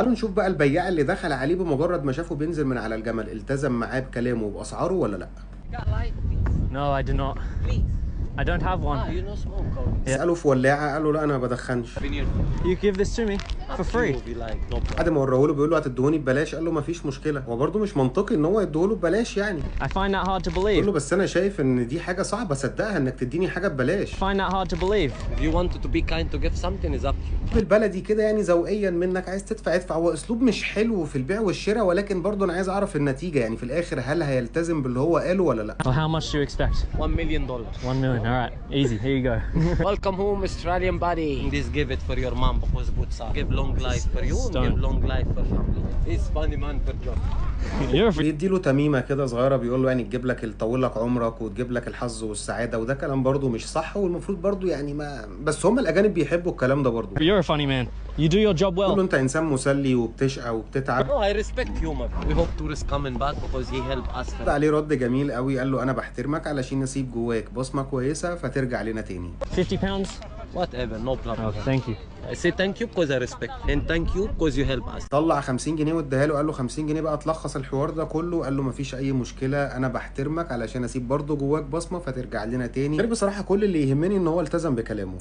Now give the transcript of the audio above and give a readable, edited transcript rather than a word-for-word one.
تعالوا نشوف بقى البياع اللي دخل عليه بمجرد ما شافه بينزل من على الجمل، التزم معاه بكلامه وباسعاره ولا لا؟ Got light, please. No, I do not. Please. I don't have one. Ah, you no smoke. Oh. سأله في ولاعه، قال له لا انا ما بدخنش. You give this to me for free. You be like, no problem. بعد ما وراه له بيقول له هتديهوني ببلاش؟ قال له ما فيش مشكلة. هو برده مش منطقي ان هو يديهوله ببلاش يعني. I find that hard to بيقول believe. له بس انا شايف ان دي حاجة صعبة اصدقها انك تديني حاجة ببلاش. Find that hard to believe. If you wanted to be kind to give something, it's up to you. بالبلدي كده يعني ذوقيا منك، عايز تدفع ادفع. هو اسلوب مش حلو في البيع والشراء، ولكن برضه انا عايز اعرف النتيجة يعني في الاخر، هل هيلتزم باللي هو قاله ولا لا؟ Well, how much do you expect? $1 million. 1 million. All right, easy. Here you go. Welcome home, Australian buddy. This give it for your mom because good son. Give long life for you and Stone. Give long life for family. He's funny man for job. You're a بيدي له تميمه كده صغيره، بيقول له يعني تجيب لك، تطول لك عمرك وتجيب لك الحظ والسعاده، وده كلام برضه مش صح، والمفروض برضه يعني ما بس هم الاجانب بيحبوا الكلام ده برضه. You're a funny man. You do your job بيقول له well. انت انسان مسلي وبتشقى وبتتعب. No, I respect humor. We hope tourists coming back because he helped us. رد عليه رد جميل قوي، قال له انا بحترمك علشان نسيب جواك بصمة كويسة فترجع لنا تاني. £50. Whatever, no problem. Oh, thank you. I say thank you because I respect and thank you because you help us. طلع 50 جنيه واداها له، قال له 50 جنيه بقى تلخص الحوار ده كله. قال له مفيش اي مشكله، انا بحترمك علشان اسيب برضه جواك بصمة فترجع لنا تاني. غير بصراحة كل اللي يهمني ان هو التزم بكلامه.